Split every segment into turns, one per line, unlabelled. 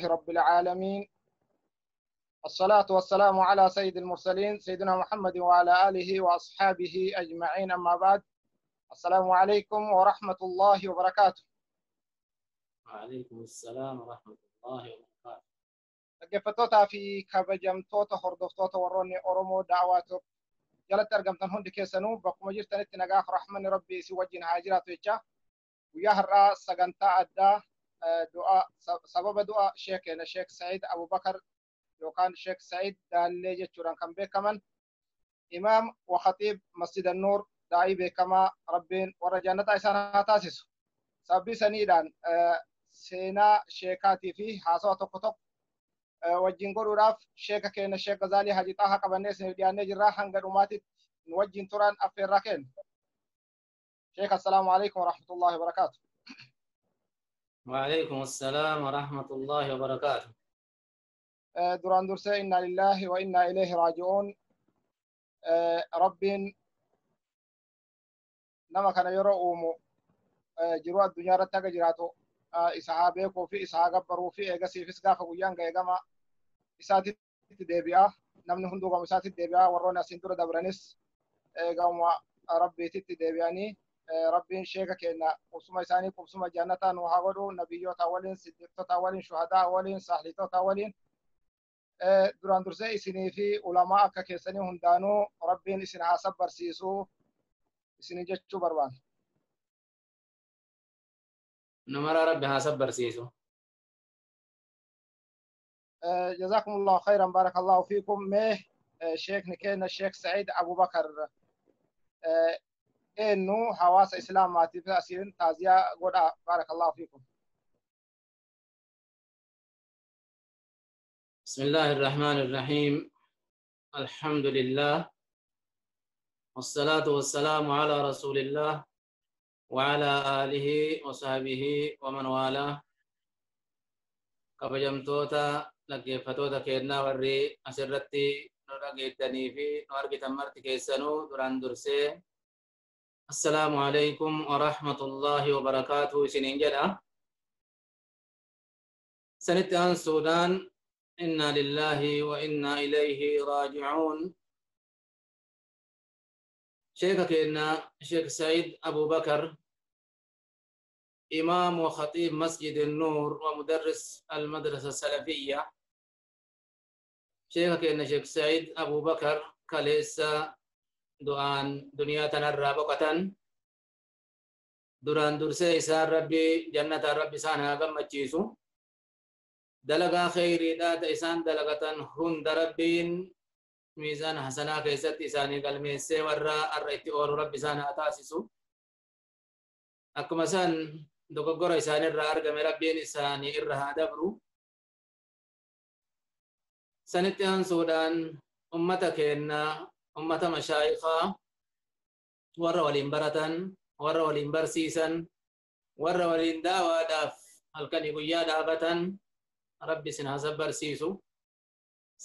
رب العالمين، الصلاة والسلام على سيد المرسلين سيدنا محمد وعلى آله وأصحابه أجمعين، أما بعد، السلام عليكم ورحمة الله وبركاته.
وعليكم السلام ورحمة الله وبركاته.
Dhaggeeffattootaa fi kabajamtoota hordoftoota warroonni Oromoo Da'awaa jalatti argamtan hundi keessanuu bakkuma jirtanitti nagaaf rahmanni Rabbii isin wajjin haa jiraatu jecha, guyyaa har'aa sagantaa addaa du'a sababa du'a sheek keenya Sheek Sa'iid Abubakar yookaan Sheek Sa'iid Daallee jechuudhaan kan beekaman, imaam wa khatiib Masjid Annuur, daa'ii beekamaa, Rabbiin warra jannataa isaan haa taasisu. Sababii saniidhaan seenaa sheekaatii fi haasawa tokko tokko wajjin godhuudhaaf sheeka keenya Sheek Gazaalii Haji Xaahaa qabannee isiniif dhiyaannee jirra. Hanga dhumaatitti nu wajjin turan affeerraa kenna. Sheek, assalaamu alaikum warahmatullahi wabarakaatu.
وعليكم السلام ورحمة الله وبركاته.
Duraan dursee inna lillahi wa inna ilayhi raaji'uun. Rabbiin nama kana yeroo uumu jiruu addunyaa irratti haga jiraatu isa haa beekuu fi isa haa gabbaruu fi eegasiifis gaafa guyyaan ga'e gama isaatitti deebi'a. Namni hunduu gama isaatitti deebi'a. Warroonni asiin dura dabranis gama Rabbiititti deebi'anii, Rabbiin sheeka keenya qubsuma isaanii qubsuma jannataa nu haa godhu, nabiyyoota waliin, siddiqtoota waliin, shuhadaa waliin, sahlitoota waliin. Duraan dursee isinii fi ulamaa akka keessanii hundaanuu Rabbiin isin haa sabbarsiisuu isinii jechuu barbaada.
Numara Rabbi haa sabbarsiisu.
جزاكم الله خيرا، بارك الله فيكم. مه شيخ نكينا الشيخ سعيد أبو بكر إنه حواس إسلام ما تفسير تازيا قد، بارك الله فيكم.
بسم الله الرحمن الرحيم، الحمد لله والصلاة والسلام على رسول الله وعلى آله وصحبه ومن والاه. Kabajamtoota dhaggeeffatoota keenyaa warri asirratti nu dhageettanii fi nu argitan marti keessanuu, duraan dursee assalaamu alaikum wa rahmatullahi wa barakaatuhu isiniin jedha. Sanitti aansuudhaan inna lillahi wa inna ilayhi raaji'uun. Sheeka keenya Sheek Said Abu Bakar, إمام وخطيب مسجد النور ومدرس المدرسة السلفية، شيخ كأن شيخ سعيد أبو بكر kaleessa du'aan duniyaa tanarraa boqotan. Duraan dursee isaan Rabbi jannataan Rabbi isaan haa gammachiisu. Dalagaa kheyriidhaa ta isaan dalagatan hunda Rabbiin miizaan hasanaa keessatti isaanii galmeessee warra arra itti oolu Rabbi isaan haa taasisu. Akkuma san dogoggora isaanirraa argame Rabbiin isaanii irra haa dabru. Sanitti aansuudhaan ummata keenya, ummata mashaayikaa, warra waliin baratan, warra waliin barsiisan, warra waliin daawaadhaaf halkanii guyyaa dhaabatan, Rabbi isin haa sabbarsiisu.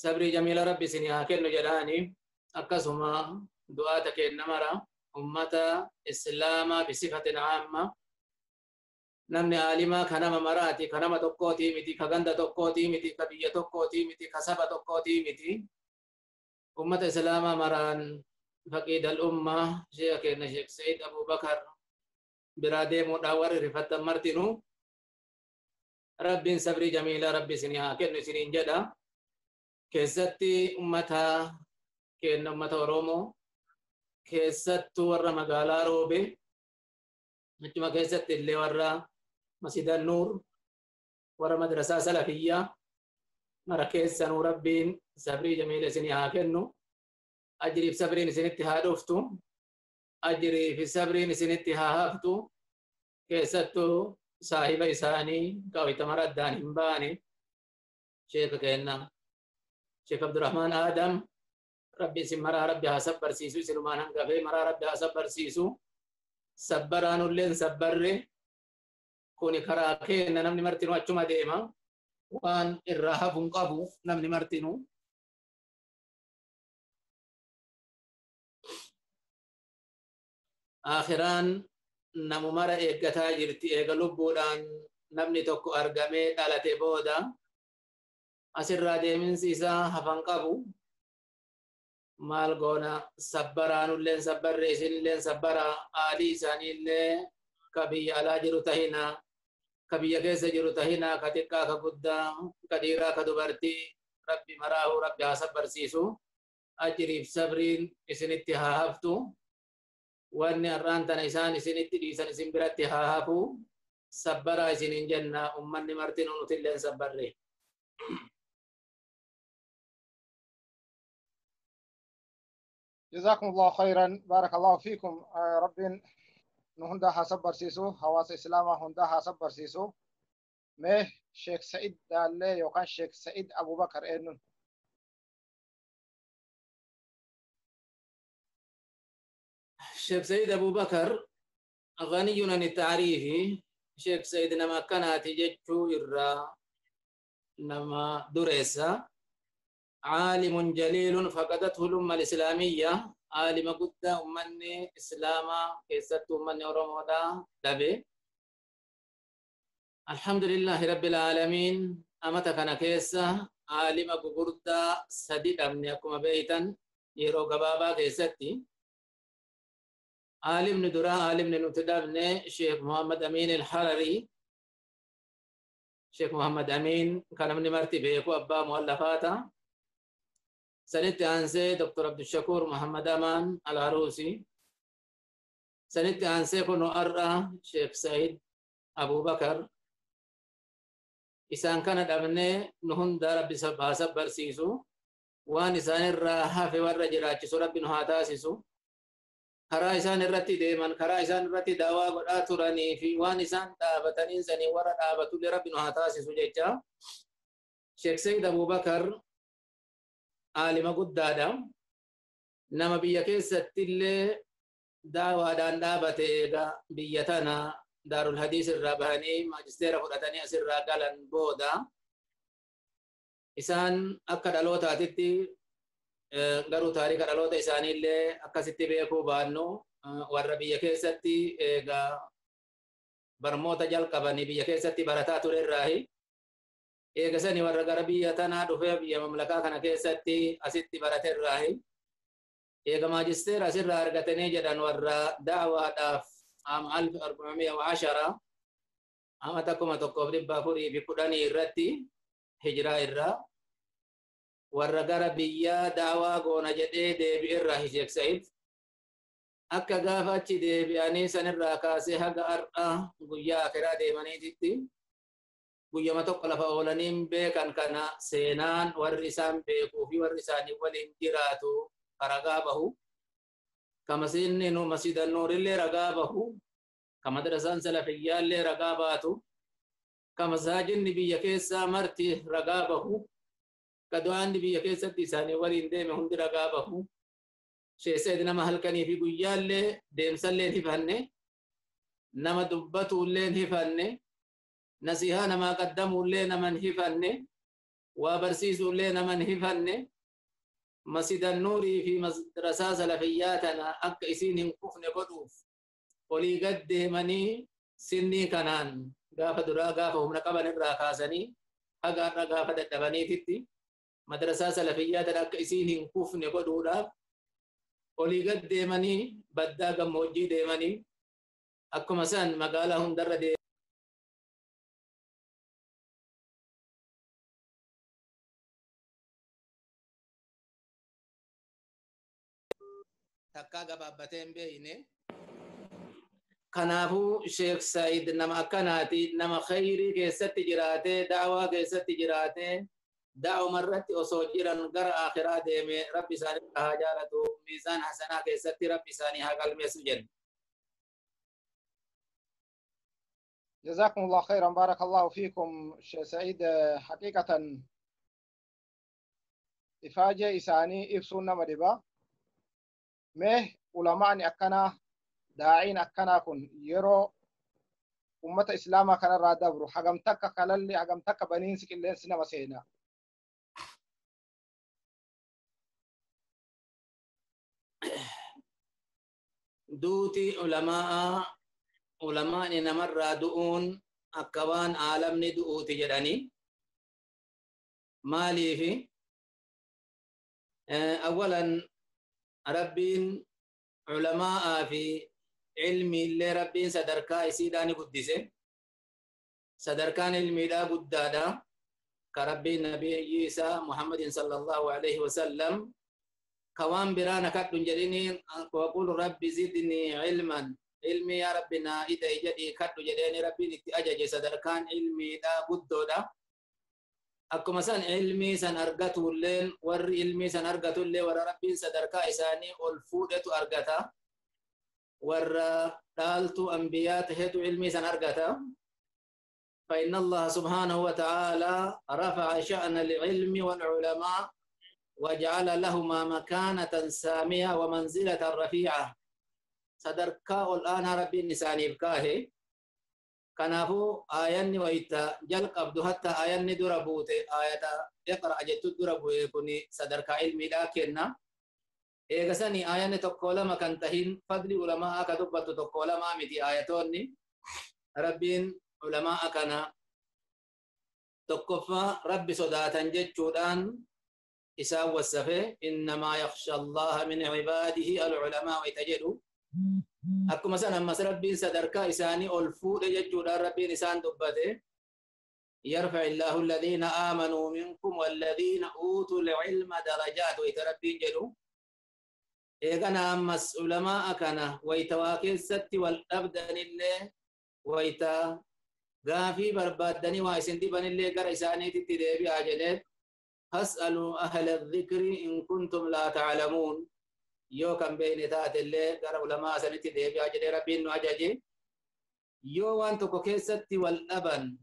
Sabrii jamiila Rabbi isin haa kennu jedhaani. Akkasuma du'aata kenna mara ummata islaamaa bisifatin caamma, namni aalimaa ka nama maraati, ka nama tokkootii miti, ka ganda tokkootii miti, ka biyya tokkootii miti, ka saba tokkootii miti, ummata islaamaa maraan faqiida al-ummaa sheeka keenya Sheek Said Abubakar biraa deemuudhaan warri rifattan martinuu Rabbiin sabrii jamiilaa Rabbi isinii haa kennu isiniin jedha. Keessatti ummata keenya, ummata Oromoo, keessattuu warra magaalaa Roobe, achuma keessatti illee warra Masjida Nuur, warra madrasaa Salafiyyaa mara keessanuu Rabbiin sabrii jamiila isinii haa kennu. Ajriif sabriin isinitti haa dhuftu. Ajrii fi sabriin isinitti haa haftu. Keessattuu saahiba isaanii ka mara addaan hin baane, sheeka keenna Sheek Abdurrahmaan Aadam, Rabbi isin maraa Rabbi haa sabbarsiisu. Isinumaan hangafee maraa Rabbi haa sabbarsiisu. Sabbaraanulleen sabbarre kuni karaa keenna, namni martinuu achuma deema, waan irraa hafu hin qabu namni martinuu. Akhiraan namu mara eeggataa jirti. Eega lubbuudhaan namni tokko argamee dhalate booda Asirraa deeminsi isaa hafan qabu. Maal goona sabbaraanulleen sabbarre isinilleen sabbaraa aalii isaaniillee ka biyya alaa jiru tahinaa ka biyya keessa jiru tahinaa ka xiqqaa ka guddaa ka dhiiraa ka dubartii rabbi maraahuu rabbi haa sabbarsiisu ajriif sabriin isinitti haa haftu wanni har'aan tana isaan isinitti dhiisan isin biratti haa hafu sabbaraa isiniin jenna ummanni martinuu nutilleen sabbarre.
جزاكم الله خيرا بارك الله فيكم رب نهندا حسب برسيسو حواس إسلام هندا حسب برسيسو مه شيخ سعيد دالي يوكان شيخ سعيد أبو بكر إنن
شيخ سعيد أبو بكر غني عن التعريف. شيخ سعيد نما كانت جتشو إرى نما دريسا عالم جليل فقدته الأمة الإسلامية عالم قد أمني إسلاما كيست أمني أورمودا دبي الحمد لله رب العالمين. أمتا كان كيسا عالم قردا سديد أمني أكما بيتا يرو قبابا كيستي عالم ندرا عالم نتدبني شيخ محمد أمين الحرري. شيخ محمد أمين كان من مرتي بيكو أبا مؤلفاتا. سنت أنسي دكتور عبد الشكور محمد أمان العروسي. سنت أنسي كنو أرى شيخ سعيد أبو بكر. إسان كان دبني نهن دا ربي سبها سبر سيسو وان إسان الراحة في ور جراجسو ربي نهاتا سيسو karaa isaan irratti deeman karaa isaan irratti daawaa godhaa turanii fi waan isaan dhaabataniin sanii warra dhaabatullee rabbi nu haa taasisu jecha. Sheekh Sayyid Abubakar aalima guddaadha. Nama biyya keessattillee daawaadhaan dhaabate eega biyya tana Daarul Hadiis irraa bahanii maajisteera fudhatanii asirraa galan booda isaan akka dhalootaatitti garuu taarika dhaloota isaaniillee akkasitti beekuu baannu warra biyya keessatti egaa barmoota jalqabanii biyya keessatti barataa ture irraahi eega sani warra gara biyya tanaa dhufee biyya mamlakaa kana keessatti asitti barate irraahi eega maajisteera asirraa argatanii jedhan warra da'waadhaaf ama 1410 ama 1410 irratti hijiraa irraa warra gara biyyaa daawaa goona jedhee deebi'erraa Sheekh Sa'iid akka gaafa achi deebi'anii sanirraa kaasee haga har'a guyyaa akiraa deemaniititti guyyama tokko lafa oolaniin beekan kana seenaan warri isaan beekuu fi warri isaanii waliin jiraatu ragaa bahu ka masiinni nu masjiida nuurillee ragaa bahu ka madrasaan salafiyyaallee ragaa baatu ka masaajinni biyya keessaa marti ragaa bahu ka du'aanni biyya keessatti isaanii waliin deeme hundi ragaa bahu. Sheekh Sa'iid nama halkanii fi guyyaallee deemsallee hin hifanne nama dubbatuullee hin hifanne nasihaa namaa qaddamuullee nama hin hifanne waa barsiisuullee nama hin hifanne masjida nuurii fi madrasaa salafiyyaa tana akka isiin hin kufne godhuuf olii gad deemanii sinnii kanaan gaafa duraa gaafa humna qaban irraa kaasanii haga har'a gaafa dadhabaniititti madrasaa salafiyyaa tana akka isiin hin kufne godhuudhaaf olii gad deemanii baddaa gammoojjii deemanii akkuma san magaalaa hundarra deemanii takkaa gabaabbatee hin beekne. Kanaafuu Sheekh Sa'iid nama akkanaati nama khayrii keessatti jiraatee da'waa keessatti jiraatee da'uma irratti osoo jiran gara akhiraa deeme rabbi isaanii haa jaalatu miizaan hasanaa keessatti rabbi isaanii haa galmeessu jenna.
جزاكم الله خيرا بارك الله فيكم شيخ سعيد. حقيقة إفاجة إساني إفسون نمدبا مه علماء أكنا داعين أكنا كن يرو أمة إسلاما كان را دبرو حقم تكا خلالي حقم تكا بنين سكلين سنما سينا.
دوتي علماء نمر دؤون أكوان عالم ندؤوتي جدني Maaliifi awwalan Rabbiin culamaa'aa fi ilmiillee Rabbiin sadarkaa isiidhaa ni guddise. Sadarkaan ilmiidhaa guddaadha. Ka Rabbiin nabiyyi isaa Muhammadin sallallahu alaihi wasallam ka waan biraa na kadhu hin jedhini waqul rabbi zidnii ilman, ilmi yaa Rabbi naa ida'i jedhii kadhu jedheeni Rabbiin itti ajaje. Sadarkaan ilmiidhaa guddoodha. Akkuma san ilmii san argatulleen, warri ilmii san argatullee warra Rabbiin sadarkaa isaanii ol fuudhetu argata. Warra dhaaltu anbiyaa tahetu ilmii san argata. فإن الله سبحانه وتعالى رفع شأن العلم والعلماء وجعل لهما مكانة سامية ومنزلة رفيعة. صدركا الآن ربي نساني بكاهي كنافو آياني ويتا جلق أبدو حتى آياني دربوت آية اقرأ جتو دربو يكوني صدركا علمي لكننا إيغساني آياني تقول ما كنتهين فضل علماء كدبت تقول ما متي آياتوني ربين علماء كان تقفى ربي صداتا جتشودان إساء والسفه إنما يخشى الله من عباده العلماء ويتجدوا. أكما سنة أمس ربي صدركا إساني ألفود جتشودان ربي نسان دبته يرفع الله الذين آمنوا منكم والذين أوتوا العلم درجات ويتربين جدوا. إيغانا أمس علماء كان ويتواكل ست والأبدان الله ويتا gaafii barbaaddanii waa isin dhibanillee gara isaaniititti deebi'aa jedhee fas'aluu ahla dhikri in kuntum laa ta'lamuun, yoo kan beekne taatellee gara ulamaa sanitti deebi'aa jedhee Rabbiin nu ajaje. Yoo waan tokko keessatti wal dhaban,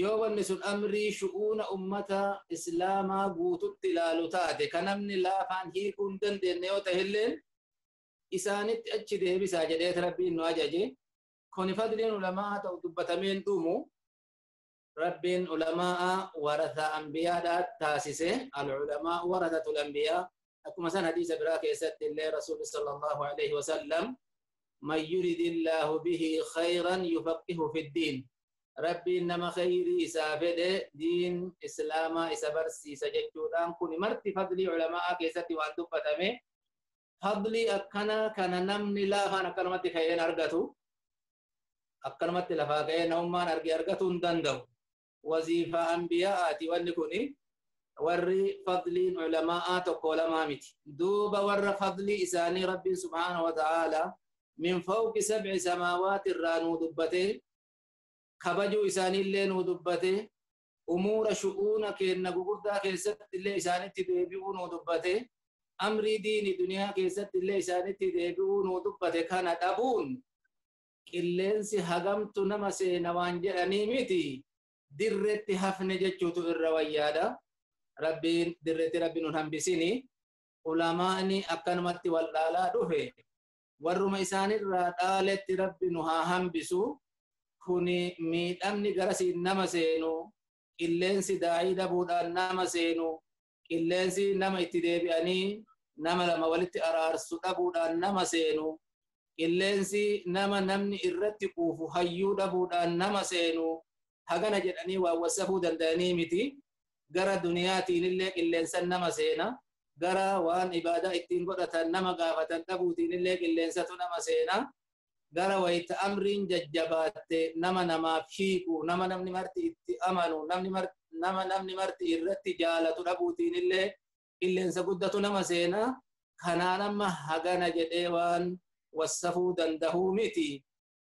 yoo wanni sun amrii shu'uuna ummata islaamaa guututti ilaalu taate ka namni laafaan hiikuu hin dandeenye yoo ta'ellee isaanitti achi deebisaa jedhee Rabbiin nu ajaje. Kuni fadliin ulamaa ta'u dubbatameen dhumu. Rabbiin ulamaa waratha anbiyaadhaa taasise. Al-ulamaa warathatul anbiyaa. Akkuma san hadiisa biraa keessatti illee Rasuulli sallallahu alaihi wasallam man yuridillahu bihi khayran yufaqihu fiddiin. Rabbiin nama khayrii isaa fedhe diin islaamaa isa barsiisa jechuudhaan kuni marti fadlii ulamaa keessatti waan dubbatame. Fadlii akkana kana namni laafaan akkanumatti ka'een argatu. Akkanumatti lafaa ka'ee namummaan argee argatuu hin danda'u. Waziifaa anbiyaa'aati wanni kuni warri fadliin ulamaa'aa tokko lamaa miti. Duuba warra fadlii isaanii Rabbiin subhaanahu wa ta'aala min fawqi sab'i samaawaati irraa nuu dubbate, kabajuu isaaniillee nuu dubbate, umuura shu'uuna keenna gugurdaa keessatti illee isaanitti deebi'uu nuu dubbate, amrii diini duniyaa keessatti illee isaanitti deebi'uu nuu dubbate kana dhabuun qilleensi hagamtu nama seena waan jedhanii miti dirretti hafne jechuutu irra wayyaadha. Rabbiin dirretti Rabbiin nun hambisini. Ulamaani akkanumatti wal dhaalaa dhufe warruma isaanirraa dhaaletti Rabbi nu haa hambisu. Kuni miidhamni garasiin nama seenu, qilleensi daa'ii dhabuudhaan nama seenu, qilleensi nama itti deebi'anii nama lama walitti araarsu dhabuudhaan nama seenu, qilleensi nama namni irratti quufu hayyuu dhabuudhaan nama seenu hagana jedhanii waan wasafuu danda'anii miti. Gara duniyaatiin illee qilleensan nama seena, gara waan ibaadaa ittiin godhatan nama gaafatan dhabuutiin illee qilleensatu nama seena, gara wayita amriin jajjabaatte nama namaaf hiiku, nama namni marti itti amanu, nama namni marti irratti jaalatu dhabuutiin illee qilleensa guddatu nama seena. Kanaan amma hagana jedhee waan wasafuu dandahuu miti.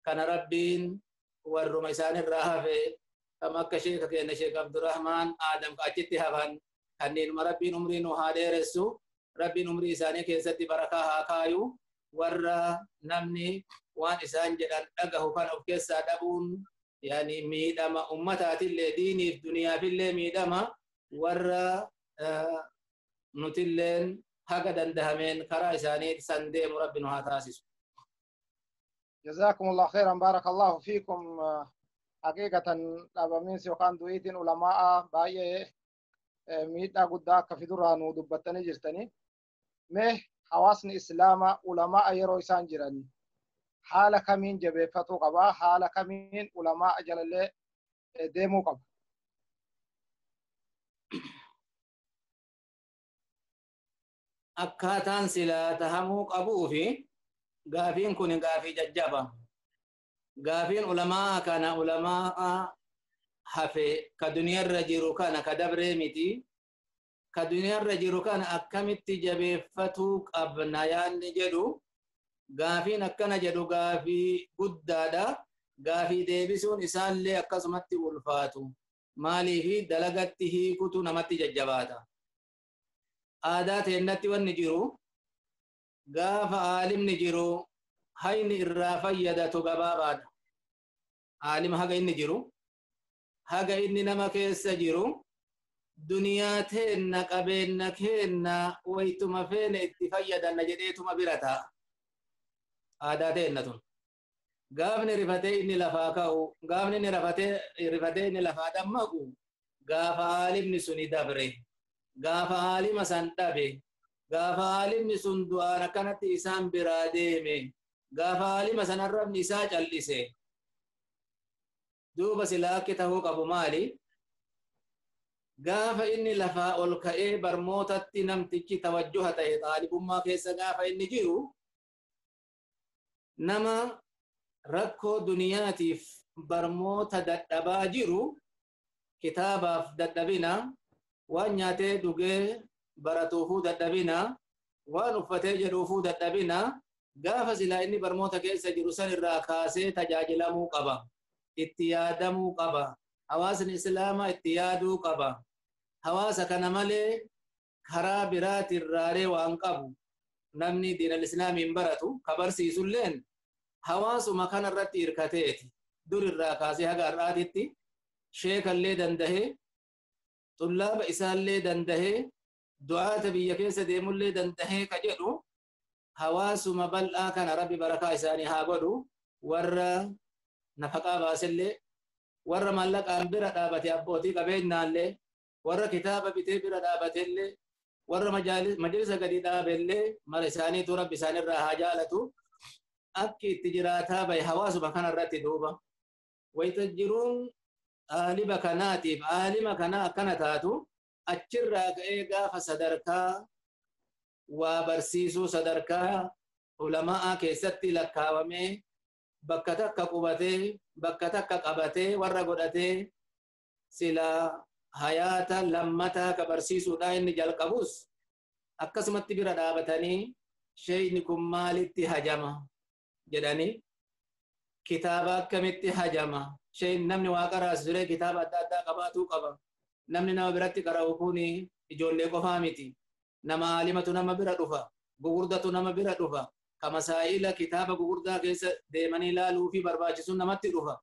Kana Rabbiin warruma isaanirraa hafe kam akka sheeka keenya Sheek Abdurrahmaan Aadam achitti hafan kanneenuma Rabbiin umrii nu haa dheeressu, Rabbiin umrii isaanii keessatti barakaa haa kaayu. Warra namni waan isaan jedhan dhagahu kan of keessaa dhabuun yaani miidhama ummataatillee diiniif duniyaafillee miidhama. Warra nutilleen haga dandahameen karaa isaanii san deemu Rabbi nu haa taasisu.
جزاكم الله خيرا بارك الله فيكم. حقيقة dhabamiinsi yookaan du'iitiin ulamaa baay'ee miidhaa guddaa akka fidurraa nu dubbattanii jirtanii. Mee hawaasni islaamaa ulamaa yeroo isaan jiran haala kamiin jabeeffatuu qaba? Haala kamiin ulamaa jalallee deemuu qaba?
Akkaataan silaa tahamuu qabuu fi gaafiin kun gaafii jajjaba. Gaafiin ulamaa kana ulamaa hafe ka duniyarra jiru kana ka dabree miti. Ka duniyarra jiru kana akkamitti jabeeffatuu qabna yaanni jedhu gaafiin akkana jedhu gaafii guddaadha. Gaafii deebisuun isaallee akkasumatti ulfaatu. Maaliifi dalagatti hiikutu namatti jajjabaata. Aadaa teennatti wanni jiru gaafa aalimni jiru hayni irraa fayyadatu gabaabaadha. Aalima haga inni jiru haga inni nama keessa jiru duniyaa teenna qabeenna keenna waytuma feene itti fayyadanna jedheetuma bira taa'a. Aadaa teenna tun. Gaafni rifatee inni lafaa ka'u, gaafni inni rifatee inni lafaa dammaqu, gaafa aalimni suni dabre, gaafa aalima san dhabe, gaafa aalimni sun du'aan akkanatti isaan biraa deeme, gaafa aalima san arrabni isaa callise. Duuba silaa akki tahuu qabu maali? Gaafa inni lafaa ol ka'ee barmootatti namtichi tawajjuha ta'e xaalibummaa keessa gaafa inni jiru nama rakkoo duniyaatiif barmoota dadhabaa jiru kitaabaaf dadhabina, waan nyaatee dhugee baratuufuu dadhabina, waan uffatee jedhuufuu dadhabina, gaafa silaa inni barmoota keessa jiru san irraa kaasee tajaajilamuu qaba, itti yaadamuu qaba, hawaasni islaamaa itti yaaduu qaba. Hawaasa kana malee karaa biraatirraalee waan qabu namni diinal islaamiin baratu ka barsiisulleen hawaasuma kanarratti hirkateeti. Dur irraa kaasee haga har'aatitti sheekallee dandahee, xullaaba isaallee dandahee, du'aata biyya keessa deemullee dandahee ka jedhu hawaasuma bal'aa kana rabbi barakaa isaanii haa godhu. Warra nafaqaa baasellee, warra maallaqaan bira dhaabate abbootii qabeenyaallee, warra kitaaba bitee bira dhaabatellee, warra majlisa gadi dhaabellee mara isaaniitu rabbi isaanirraa haa jaalatu. Akki itti jiraataa bahe hawaasuma kanarratti duuba. Wayita jiruun aaliba kanaatiif aalima kanaa akkana taatu achirraa ka'ee gaafa sadarkaa waa barsiisuu sadarkaa ulamaa keessatti lakkaawamee bakka takka qubatee bakka takka qabatee warra godhatee silaa hayaata lammataa ka barsiisuudhaa inni jalqabus akkasumatti bira dhaabatanii sheeyni kun maalitti hajama jedhanii kitaaba akkamitti hajama sheeyni namni waa qaraasisure kitaaba adda addaa qabaatuu qaba. Namni nama biratti qara'u kun ijoollee qofaa miti. Nama aalimatu nama bira dhufa, gugurdatu nama bira dhufa, ka masaa'ila kitaaba gugurdaa keessa deemanii ilaaluu fi barbaachisuun namatti dhufa.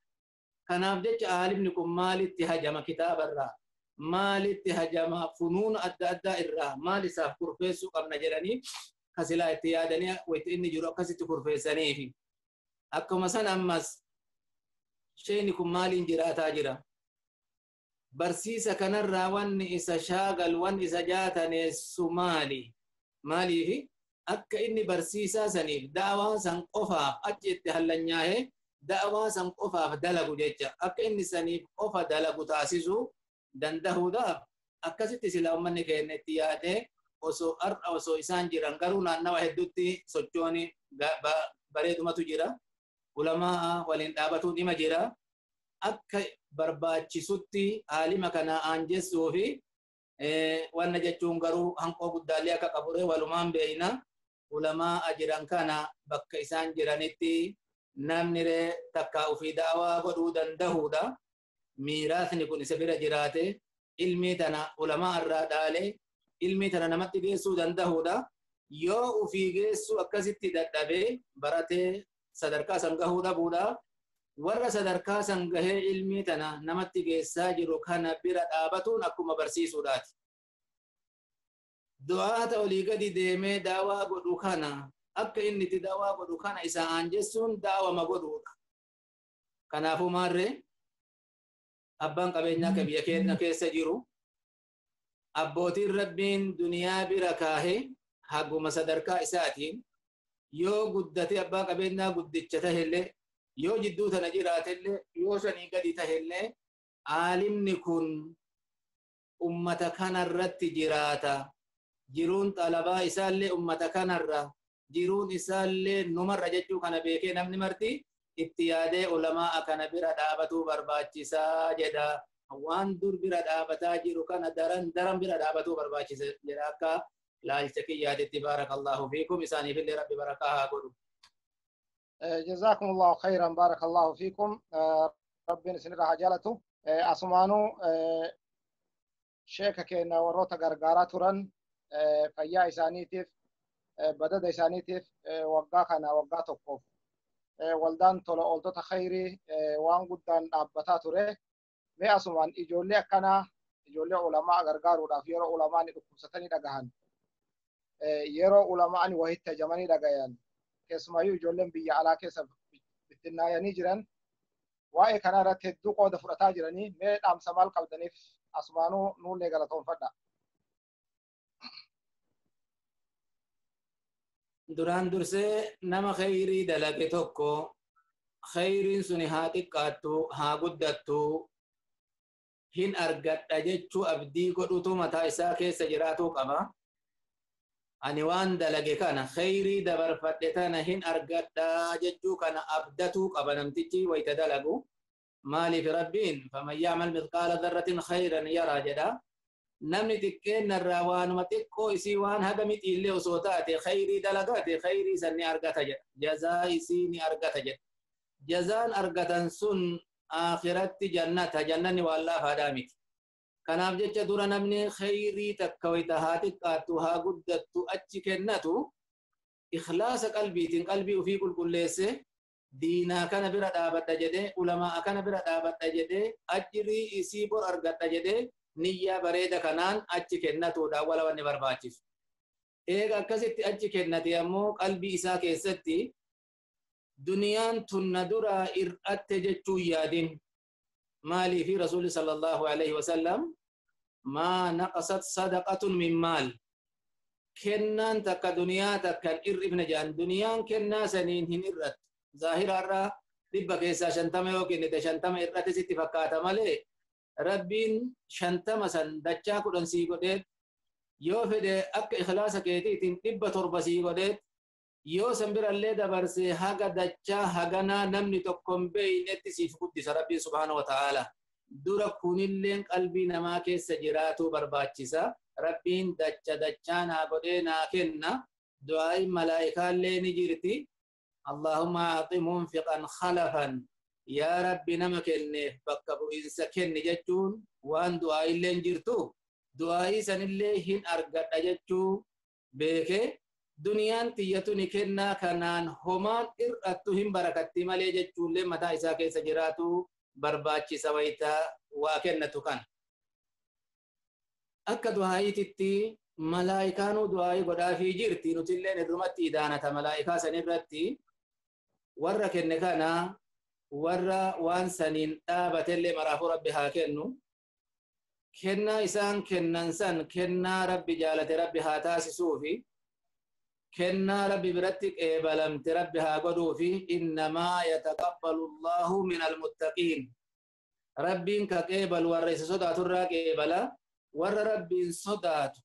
Kanaaf jecha aalimni kun maalitti hajama kitaabarraa, maalitti hajama funuun adda addaa irraa, maal isaaf kurfeessuu qabna jedhanii kasilaa itti yaadanii wayita inni jiru akkasitti kurfeessaniifi. Akkuma san ammas sheeyni kun maaliin jiraataa jira? Barsiisa kanarraa wanni isa shaagal, wanni isa jaataneessu maali? Maaliifi akka inni barsiisaa saniif da'awaa san qofaaf achi itti hallanyaa'ee da'awaa san qofaaf dalagu jecha akka inni saniif qofa dalagu taasisuu dandahuudhaaf akkasitti silaa uummanni keenya itti yaadee osoo har'a osoo isaan jiran garuu naannawa hedduutti sochooni bareedumatu jira. Ulamaa waliin dhaabatuun dhima jira. Akka barbaachisutti aalima kana aanjessuu fi wanna jechuun garuu hanqoo guddaallee akka qaburee walumaan beeyna. Ulamaa jiran kana bakka isaan jiranitti namni ree takkaa ofii da'awaa godhuu dandahuudha. Miiraasni kun isa bira jiraate ilmii tana ulamaa irraa dhaalee ilmii tana namatti geessuu dandahuudha. Yoo ofii geessuu akkasitti dadhabee baratee sadarkaa san gahuu dhabuudha. Warra sadarkaa san gahee ilmii tana namatti geessaa jiru kana bira dhaabatuun akkuma barsiisuudhaati. Du'aata olii gadi deemee daawaa godhu kana akka inni itti daawaa godhu kana isa aanjessuun daawama godhuudha. Kanaafuu maarree abbaan qabeenyaa akka biyya keenya keessa jiru abbootiin rabbiin duniyaa bira kaahee haguma sadarkaa isaatiin yoo guddate abbaa qabeenyaa guddicha tahellee yoo jidduu tana jiraatellee yoo sanii gadi tahellee aalimni kun ummata kanarratti jiraata. Jiruun xalabaa isaallee ummata kanarra, jiruun isaallee numarra jechuu kana beekee namni marti itti yaadee ulamaa kana bira dhaabatuu barbaachisaa jedha. Waan dur bira dhaabataa jiru kana daran daran bira dhaabatuu barbaachisa jedha akka laalcha kiyyaatitti. Baarakallahu fiikum, isaaniifillee Rabbi barakaa haa godhu.
جزاكم الله خيرا، بارك الله فيكم، ربنا سنرى حجالته. أسمانو شيخ كينا وروتا غرغارا تران فيا إسانيتف بدد إسانيتف وقا كان وقا توقف ولدان طول أولتوتا خيري وان قدان أبتا تره. مي أسمان إجولي أكنا إجولي علماء غرغارو داف يرو علماء نكوستني دغهن يرو علماء وهيت جماني دغيان keessumayyuu ijoolleen biyya alaa keessa bittinnaayanii jiran waa'ee kana irratti hedduu qooda fudhataa jiranii mee dhaamsa maal qabdaniif asumaanuu nuullee galatoonfadha.
Duraan dursee nama khayrii dalage tokko khayriin suni haa xiqqaattu haa guddattu hin argadha jechuu abdii godhutu mataa isaa keessa jiraatuu qaba. Ani waan dalage kana khayrii dabarfadhe tana hin argadha jechuu kana abdatuu qaba namtichi wayta dalagu. Maaliif Rabbiin faman ya'mal mithqaala dharratin khayran yaraa jedha. Namni xiqqeennarraa waanuma xiqqoo isii waan haga mixiillee osoo taate khayrii dalagate khayrii san ni argata jedha. Jazaa isii ni argata jedha. Jazaan argatan sun akhiratti jannata, jannanni waan laafaadhaa miti. Kanaaf jecha dura namni khayrii takka wayta haa xiqqaattu haa guddattu achi kennatu ikhlaasa qalbiitiin qalbii ofii qulqulleesse diinaa kana bira dhaabadha jedhee ulamaa kana bira dhaabadha jedhee ajrii isii bor argadha jedhee niyyaa bareeda kanaan achi kennatuudha wala wanni barbaachisu. Eega akkasitti achi kennate ammoo qalbii isaa keessatti duniyaan tunna duraa ir'atte jechuu yaadin. Maaliifi Rasuulli sallallahu alaihi wasallam maa naqasat sadaqatun min maal, kennaan takka duniyaa takka hin irrifne jedhan. Duniyaan kennaa saniin hin irrattu. Zaahiraarraa 100 keessaa 50 yoo kennite 50 irratti sitti fakkaata malee Rabbiin 50 san dachaa 10 sii godheet yoo fedhe akka ikhlaasa keetiitiin 700 sii godheet yoo san birallee dabarsee haga dachaa haganaa namni tokko hin beeynetti siif guddisa Rabbiin subhaanahu wa ta'aala. Dura kunilleen qalbii namaa keessa jiraatuu barbaachisa. Rabbiin dacha dachaa naa godhee naa kenna. Du'aa'iin malaa'ikaallee ni jirti. Allahumma a'ti munfiqan khalafan. Yaa Rabbi nama kenneef bakka bu'iinsa kenni jechuun waan du'aa'illeen jirtu. Du'aa'ii sanillee hin argadha jechuu beekee duniyaan tiyyatu ni kennaa kanaan homaan irrattu hin barakatti malee jechuullee mataa isaa keessa jiraatu barbaachisa wayitaa waa kennatu kana. Akka du'aa'iititti malaayikaanuu du'aa'ii godhaafii jirti, nutilleen irrumatti idaanata malaayikaa sanirratti warra kenne kana warra waan saniin dhaabatellee maraafuu Rabbi haa kennu. Kennaa isaan kennan san kennaa Rabbi jaalate Rabbi haa taasisuufi kennaa Rabbi biratti qeebalamte Rabbi haa godhuufi. Innamaa yataqabbalu Allahu min almuttaqiin. Rabbiin ka qeebalu warra isa sodaaturraa qeebala. Warra Rabbiin sodaatu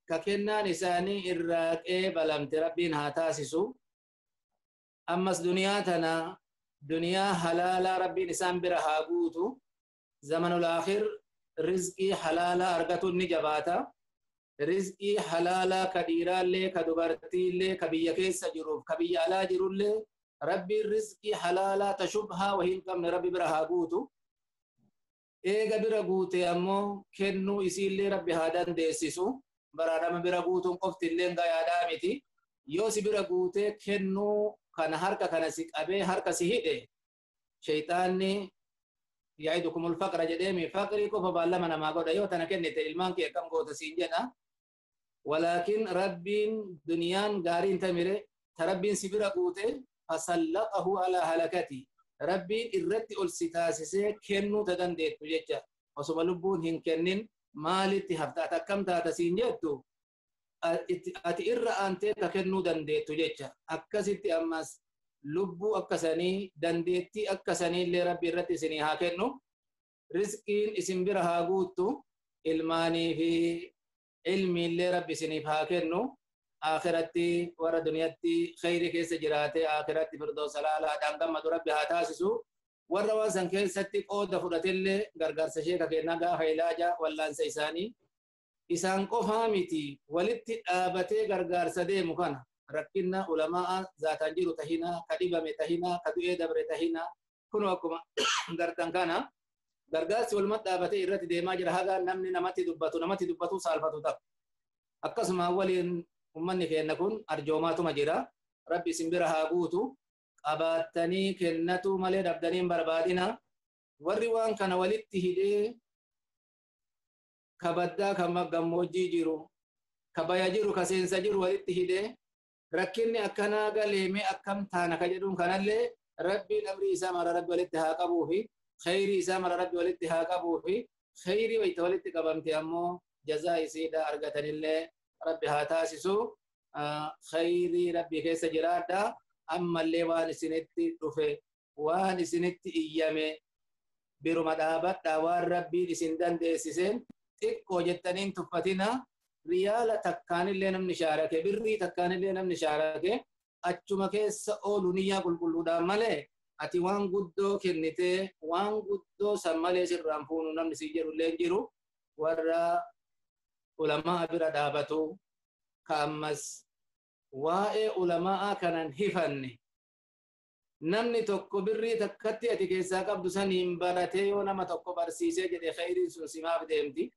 ka kennaan isaanii irraa qeebalamte Rabbiin haa taasisu. Ammas duniyaa tana duniyaa halaalaa Rabbiin isaan bira haa guutu. Zamanul aakhir rizqii halaalaa argatuun ni jabaata. Rizqii halaalaa ka dhiiraallee ka dubartiillee ka biyya keessa jiruuf ka biyya alaa jirullee Rabbiin rizqii halaalaa ta shubhaa wahii hin qabne Rabbi bira haa guutu. Eega bira guute ammoo kennuu isiillee Rabbi haa dandeessisu. Baraadhama bira guutuun qofti illee gayaadhaa miti. Yoo si bira guutee kennuu kana harka kana si qabee harka si hidhe shayxaanni yaa'idukumul faqra jedheemi faqrii qofa baallama namaa godha, yoo tana kennite ilmaan kee akkam goota siin jedha. Walaakin Rabbiin duniyaan gaariin tamire ta Rabbiin si bira guute fasallaqahu alaa halakati. Rabbiin irratti ol si taasisee kennuu ta dandeettu jecha osuma lubbuun hin kennin maalitti hafta, ati akkam taata siin jettu, ati irra aantee ka kennuu dandeettu jecha. Akkasitti ammas lubbuu akkasanii dandeettii akkasanii illee Rabbi irratti isinii haa kennu, rizqiin isin bira haa guuttu, ilmaanii fi Ilmiillee rabbi isiniif haa kennu. Akhiratti warra duniyatti khayrii keessa jiraate akhiratti firdoosa laalaadhaan gammadu rabbi haa taasisu. Warra waan san keessatti qooda fudhatellee gargaarsa sheeka kennaa gaafa ilaaja wallaansa isaanii. Isaan qofaa miti walitti dhaabatee gargaarsa deemu kana rakkinna ulamaa zaataan jiru tahina ka dhibame tahina ka du'ee dabre tahina kun akkuma gartan kana gargaarsi walumatti dhaabatee irratti deemaa jira haga namni namatti dubbatu saalfatu ta'a. Akkasuma waliin ummanni keenya kun arjoomaatuma jira. Rabbi isin bira haa guutu. Qabaattanii kennatu malee dhabdanii hin barbaadina. Warri waan kana walitti hidhee kabaddaa kan gammoojjii jiru, kabaya jiru, ka seensa jiru walitti hidhee rakkinni akkanaa galeemee akkam taana ka jedhuun kanallee rabbiin amrii isaa mara rabbi walitti haa qabuufi khayrii isaa mara rabbi walitti haa qabuufi khayrii wayita walitti qabamte ammoo jazaa isiidha argatanillee rabbi haa taasisu. Khayrii rabbi keessa jiraadha. Ammallee waan isinitti dhufe waan isinitti iyyame biruma dhaabadha waan rabbiin isin dandeessiseen xiqqoo jettaniin tuffatina. Riyaala takkaanillee namni shaarake birrii takkaanillee namni shaarake achuma keessa oolu niyyaa qulqulluudhaan malee ati waan guddoo kennitee waan guddoo san malee sirraan fuunu namni si jedhullee hin jiru. Warra ulamaa bira dhaabatu ka ammas waa'ee ulamaa kanan hifanne namni tokko birrii takkatti ati keessaa qabdu saniin baratee yoo nama tokko barsiisee jedhe khayriin sun simaaf deemti.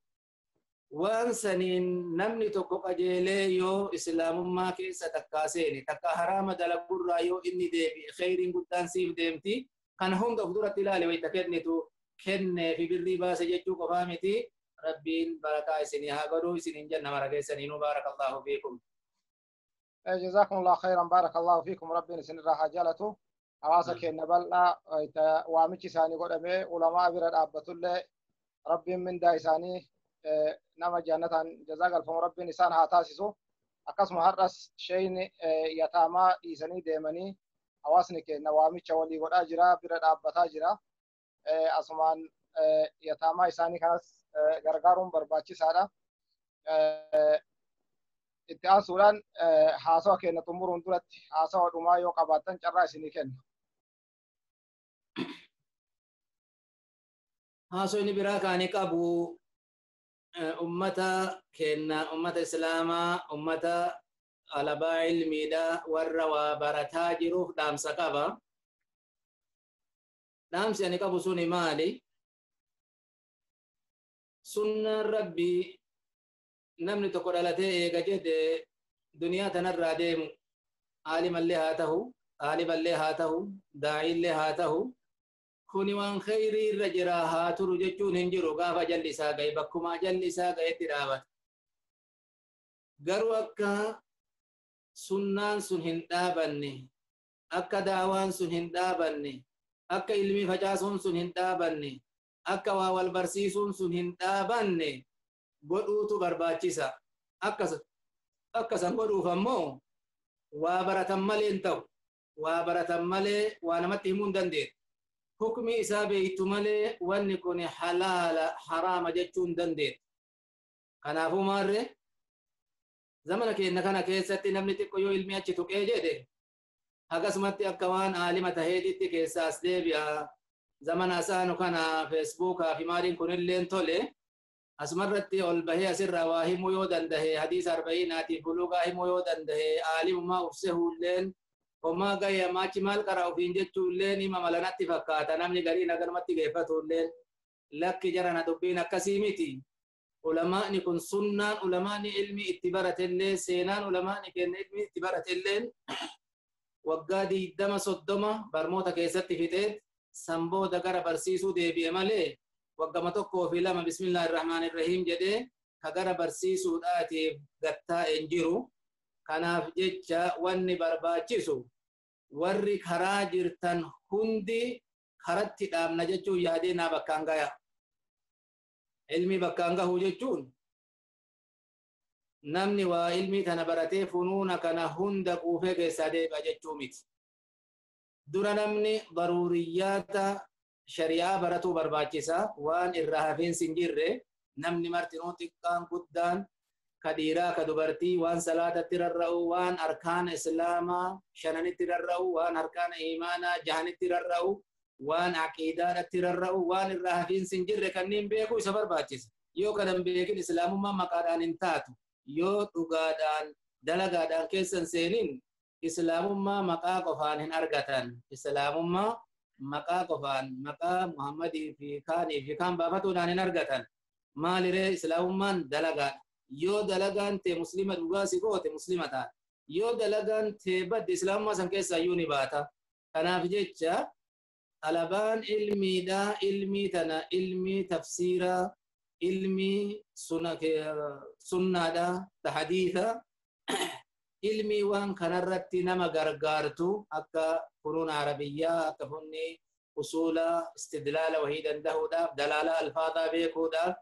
Waan saniin namni tokko qajeelee yoo islaamummaa keessa takkaa seene takkaa haraama dalagurraa yoo inni deebi'e khayriin guddaan siif deemti. Kana hunda of duratti ilaale wayita kennitu kennee fi birrii baase jechuu qofaa miti. Rabbiin barakaa isinii haa godhu isiniin jenna mara keessaniinuu baarakallaahu fiikum.
Jazaakumullahu khayran baarakallaahu fiikum. Rabbiin isinirraa haa jaalatu. Hawaasa keenya bal'aa waamichi isaanii godhamee ulamaa bira dhaabbatullee rabbiin mindaa isaanii nama jannataan jazaa galfamu rabbiin isaan haa taasisu. Akkasuma har'as sheeyni yataamaa dhiisanii deemanii hawaasni keenya waamicha walii godhaa jira bira dhaabbataa jira. Asumaan yataamaa isaanii kanas gargaaruun barbaachisaadha. Itti aansuudhaan haasawa keenya xumuruun duratti haasawa dhumaa yoo qabaattan carraa isinii kenna.
Haasawni biraa kaani qabu ummata keenya ummata islaamaa ummata alabaa ilmiidha warra waa barataa jiruuf dhaamsa qaba. Dhaamsi ani qabu suni maali? Sunnaan rabbii namni tokko dhalatee eega jedhe duniyaa tanarraa deemu aalimallee haa ta'u, aalimallee haa ta'u, daa'iillee haa ta'u, kuni waan khayrii irra jira haa turu jechuun hin jiru gaafa jalli isaa ga'e bakkuma jalli isaa ga'etti dhaabata. Garuu akka sunnaan sun hin dhaabanne, akka daawaan sun hin dhaabanne, akka ilmii facaasuun sun hin dhaabanne, akka waa wal barsiisuun sun hin dhaabanne godhuutu barbaachisa. Akka san godhuuf ammoo waa baratan malee hin ta'u. Waa baratan malee waa namatti himuu hin dandeettu. Hukmi isaa beektu malee wanni kun halaala haraama jechuu hin dandeettu. Kanaafuu maarree zamana keenya kana keessatti namni xiqqo yoo ilmi achi tuqee jedhe akkasumatti akka waan aalima taheetitti keessaas deebi'a. Zamana isaanu kana feesbuukaa fi maaliin kunilleen tole asumarratti ol bahee asirraa waa himuu yoo dandahe hadiisa arba'iinaatiif buluugaa himuu yoo dandahe aalimummaa ufsehuulleen homaa gahe amaachi maal qara ofiin jechuulleen hima malanatti fakkaata namni gariin aganumatti geeffatuulleen lakki jarana dubbiin akkasii miti. Ulamaani kun sunnaan ulamaani ilmi itti baratellee seenaan ulamaani kenna ilmi itti baratelleen waggaa 20 30 barmoota keessatti fixeet san booda gara barsiisuu deebi'e malee waggama 1 fi 2 bismillahir rahmanir rahiim jedhee ka gara barsiisuudhaatiif gattaa'e hin jiru. Kanaaf jecha wanni barbaachisu warri karaa jirtan hundi karatti dhaabna jechuun yaadee naa bakkaan gaya. Ilmi bakkaan gahu jechuun namni waa ilmi tana baratee funuuna kana hunda quufee keessaa deebi'a jechuu miti. Dura namni daruuriyyaata shari'aa baratuu barbaachisa waan irraa hafiinsi hin jirre namni martinuu xiqqaan guddaan Ka dhiiraa ka dubartii waan salaatatti rarra'u, waan arkaana islaamaa shananitti rarra'u, waan arkaana iimaanaa jahanitti rarra'u, waan aqiidaadhatti rarra'u, waan irraa hafiinsi hin jirre kanneen beekuu isa barbaachisa. Yoo kana hin beekin islaamummaa maqaadhaan hin taatu. Yoo dhugaadhaan dalagaadhaan keessa hin seenin islaamummaa maqaa qofaan hin argatan. Islaamummaa maqaa qofaan maqaa Muhammadii fi kaanii fi kaan baafatuudhaan hin argatan. Maaliree islaamummaan dalagaadha. Yoo dalagaan tee muslima dhugaa si goote muslima taata. Yoo dalagaan tee badde islaamummaa san keessaa iyyuu ni baata. Kanaaf jecha talabaan ilmiidhaa, ilmii tana, ilmii tafsiiraa, ilmii sunnaadhaa, ta hadiisa, ilmii waan kanarratti nama gargaartu akka funuun arabiyyaa, akka funni usuula istidlaala wahii dandahuudhaaf, dalaala alfaadaa beekuudhaaf,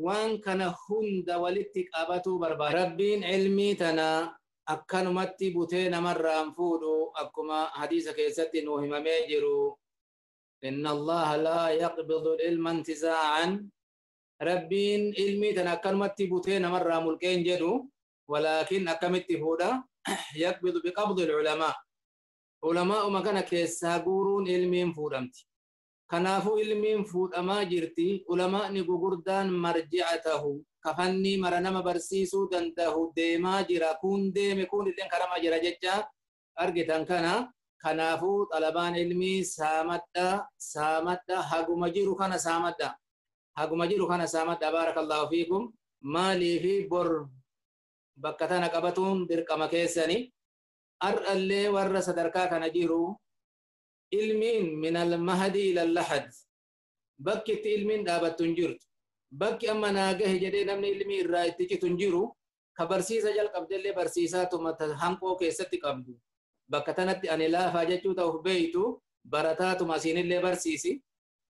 waan kana hunda walitti qabatuu barbaada. Rabbiin ilmii tana akkanumatti butee namarraan fuudhu akkuma hadiisa keessatti nuu himamee jiru. Inna Allaha laa yaqbidu ilma intizaa'an. Rabbiin ilmii tana akkanumatti butee namarraa mulqeen jedhu, walaakin akkamitti fuudha? Yaqbidu biqabdi ulamaa. Ulamaa'uma kana keessaa guuruun ilmiin fuudhamti. Kanaafuu ilmiin fuudhamaa jirti. Ulamaa'ni gugurdaan marji'a tahu, kafanni mara nama barsiisuu danda'u deemaa jira. Kun deeme kun illee karama jira jecha argitan kana. Kanaafuu xalabaan ilmii saamadha, saamadha, haguma jiru kana saamadha. Haguma jiru kana saamadha. Baarakallahu fiikum. Maaliifi bor bakka tana qabatuun dirqama keessani. Har'allee warra sadarkaa kana jiru ilmiin minal mahdi ilal lahad. Bakki itti ilmiin dhaabattu hin jirtu. Bakki amma naa gahe jedhee namni ilmii irraa itti citu hin jiru. Ka barsiisa jalqabdellee barsiisaatuma hanqoo keessatti qabdu. Bakka tanatti ani laafaa jechuu ta'uuf beeytu barataatuma asiinillee barsiisi.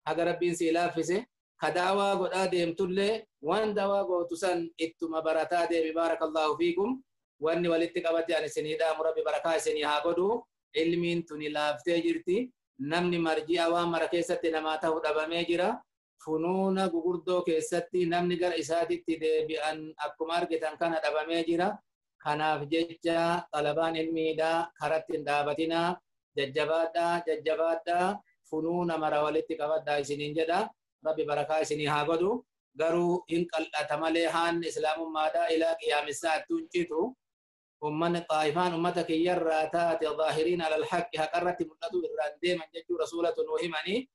Haga rabbiin sii laaffise. Ka daawaa godhaa deemtullee waan daawaa gootu san ittuma barataa deemi. Baarakallahu fiikum. Wanni walitti qabate ani isinii dhaamu rabbi barakaa isinii haa godhu. Ilmiin tuni laaftee jirti. Namni marji'a waan mara keessatti namaa ta'u dhabamee jira. Funuuna gugurdoo keessatti namni gara isaatitti deebi'an akkuma argitan kana dhabamee jira. Kanaaf jecha xalabaan ilmiidhaa karatti hin dhaabatinaa. Jajjabaadhaa, jajjabaadhaa, funuuna mara walitti qabadhaa isiniin jedha. Rabbi barakaa isinii haa godhu. Garuu hin qal'ata malee haanni islaamummaadhaa ilaa qiyaamisaatti hin citu. Ummanni xaayifaan ummata kiyyarraa taate zaahiriin alal haqqi haqarratti mul'atu irraan deeman jechuu rasuulatu nuu himanii.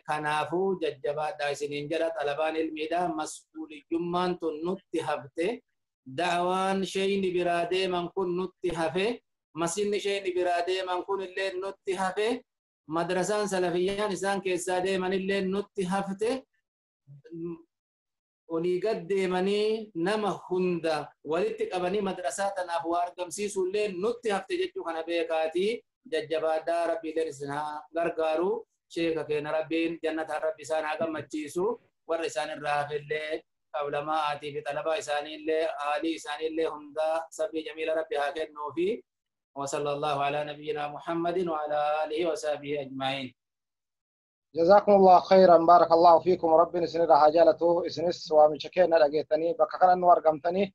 Kanaafuu jajjabaadhaa isiniin jedha. Xalabaan ilmiidhaa mas'uuliyyummaan tun nutti hafte. Da'waan shayni biraa deeman kun nutti hafe. Masinni shayni biraa deeman kun illee nutti hafe. Madrasaan salafiyyaan isaan keessaa deeman illee nutti hafte. Olii gad deemanii nama hunda walitti qabanii madrasaa tanaaf waa argamsiisuu illee nutti hafte jechuu kana beekaatii. Jajjabaadhaa rabbiileen isin haa gargaaru. Sheeka keenya rabbiin jannataan rabbi isaan haa gammachiisu. Warra isaan irraa hafellee qablamaa fi xalabaa isaaniillee aalii isaaniillee hundaa sabrii jamiila rabbi haa kennuufi. وصلى الله على نبينا محمد وعلى آله وصحبه أجمعين.
جزاكم الله خيرا، بارك الله فيكم. ربنا سنرى حاجالته إسنس ومشكينا لقيتني بكخنا نور قمتني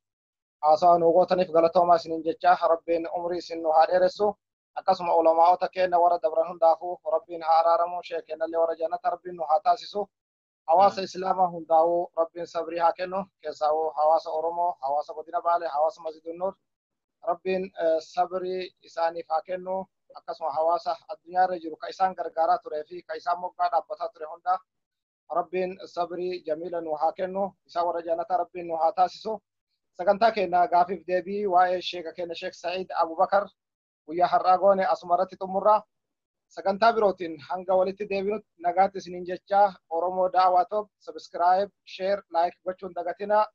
عصا نوغوتني في غلطة ما سنين جتشاه. ربنا عمري سنو هادرسو أقسم علماء تكينا ورد دبرهم دافو. ربنا هارارمو شيكنا اللي ورا جنة ربنا هاتاسسو. حواس إسلامهم داو ربنا صبري هاكنو كيساو حواس أورمو، حواس بدينا بالي، حواس مسجد النور. ربنا صبري إساني فاكنو akkasuma hawaasa addunyaa irra jiru ka isaan gargaaraa turee fi ka isaan moggaa dhaabbataa ture hunda rabbiin sabrii jamiila nu haa kennu. Isaan warra jannataa rabbiin nu haa taasisu. Sagantaa keenya gaafiif deebii waa'ee sheeka keenya Sheek Sa'iid Abubakar guyyaa har'aa goone asuma irratti xumurra. Sagantaa birootiin hanga walitti deebinutti nagaatti isiniin jechaa Oromoo Daawaa Top subscribe, share, like gochuun dagatina.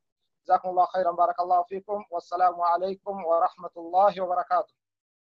جزاكم الله خيرا، بارك الله فيكم، والسلام عليكم ورحمة الله وبركاته.